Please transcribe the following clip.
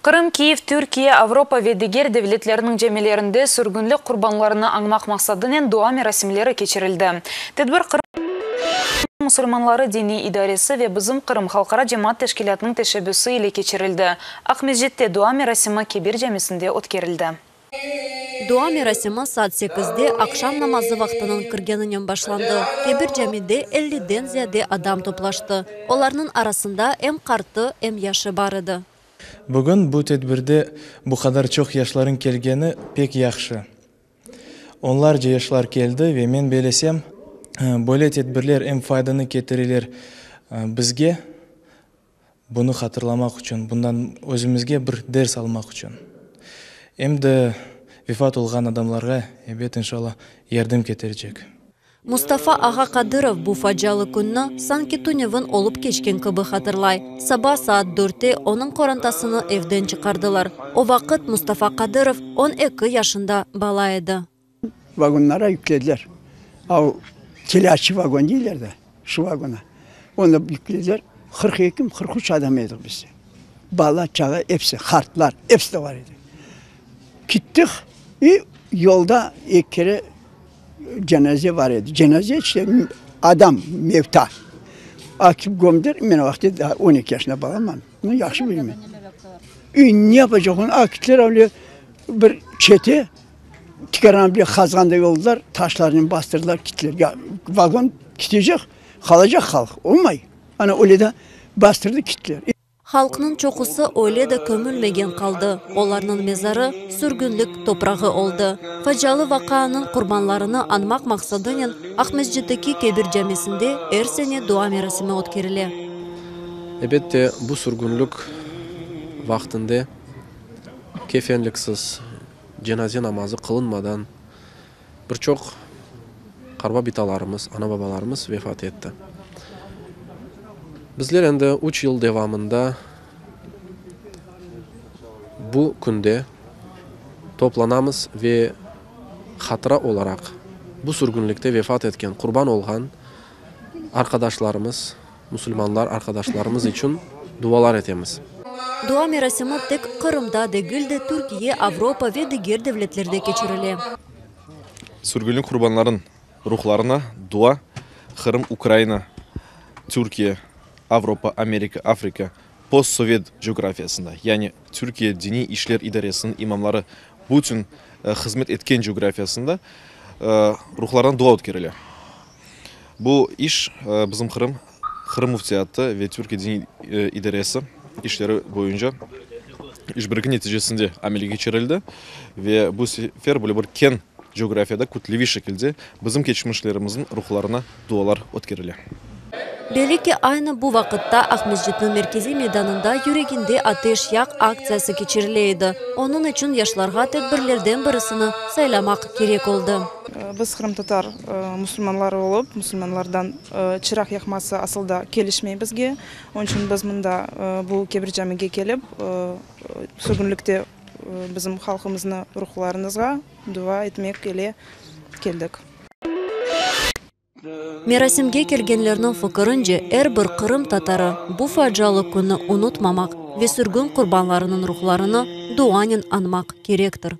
Qırım, Kiyev, Türkiye, Avropa ve diger devletlerniñ camilerinde sürgünlik qurbanlarını añmaq maqsadınen dua merasimleri keçirildi. Tedbir Qırım musulmanları diniy idaresi ve Bizim Qırım halqara cemaat teşkilâtınıñ teşebbüsi ile keçirildi. Aqmescitte dua merasimi Kebir camisinde ötkerildi. Dua merasimi saat sekizde aqşam namazı vaqtınıñ kirgeninen başlandı. Kebir camide elliden ziyade adam toplaştı. Olarnıñ arasında em qartı, em yaşı bar edi. Bugün bu tedbirde bu qadar çoq yaşlarıñ kelgeni pek yahşı. Onlarca yaşlar keldi ve men belesem, böyle tedbirler em faydanı ketireler bizge, bunı hatırlamaq içün, bundan özümizge bir ders almaq içün, em de vefat olğan adamlarğa, ebet, inşallah, yardım ketirecek. Mustafa ağa Qadırov bu facialı künni sanki tünevin olıp keçken kibi hatırlay. Saba saat dörtte onıñ qorantasını evden çıqardılar. O vaqıt Mustafa Qadırov 12 yaşında bala edi. Vagonlara yüklediler. Av telâçı vagon deyler de, şu vagona. Onda yüklediler. 42 mi, 43 adam edik biz. Bala, çağa episi, qartlar, episi de bar edi. Kittik i yolda eki kere Cenaze bar edi. Cenaze işte adam, mevta. Atıp gömdiler. Men o vaqıt daa 12 yaşında balamam. Nu, yahşı bilmem. E, ne yapacaq onı? Akitler öyle bir çete, tikaranı bile qazğanday oldılar, taşlarnen bastırdılar, kittiler. Ya, vagon kitecek, qalacaq halq, olmay. Ana öyle de bastırdı, kittiler. Halqnıñ çoqusı öyle de kömülmegen qaldı, olarnıñ mezarı sürgünlik toprağı oldı. Facialı vaqianıñ qurbanlarını añmaq maqsadınen Aqmescitteki Kebir camisinde er sene dua merasimi ötkerile. Ebette, bu sürgünlik vaqtında kefenliksiz, cenaze namazı qılınmadan Bir çoq qarba bitalarımız, ana-babalarımız vefat etti. Bizler endi üç yıl devamında bu künde toplanamız ve hatıra olaraq bu sürgünlikte vefat etken, qurban olğan arqadaşlarımız, musulmanlar arqadaşlarımız içün dualar etemiz. Dua merasimi tek Qırımda degil de, Türkiye, Avropa ve diger devletlerde keçirile. Sürgünlik qurbanlarınıñ ruhlarına dua Qırım, Ukraina, Türkiye, Avropa, Amerika, Afrika, postsovet coğrafiyasında, yani Türkiye Diniy işler idaresiniñ imamları bütün hızmet etken coğrafiyasında ruhlarına dua ötkerile. Bu iş bizim Qırım, Qırım Müftiyatı ve Türkiye Diniy İdaresi işleri boyunca işbirligi neticesinde amelge keçirildi ve bu sefer böyle bir keñ coğrafiyada kütleviy şekilde bizim keçmişlerimizniñ ruhlarına dualar ötkerile. Belli ki, aynı bu vaqıtta Aqmescitniñ merkeziy meydanında Yüreginde ateş yaq aktsiyası keçirile edi. Onıñ içün yaşlarğa tedbirlerden birisini saylamaq kerek oldı. Biz qırımtatar musulmanları olıp, musulmanlardan çıraq yaqması asıl da kelişmey bizge. Onıñ içün biz mında bu Kebir camige kelip, sürgünlikte bizim halqımıznı ruhlarınızğa dua etmek ile keldik. Merasimge kelgenlerniñ fikirince, er bir qırım tatarı bu facialı künni unutmamaq ve sürgün qurbanlarınıñ ruhlarını duanen añmaq kerektir.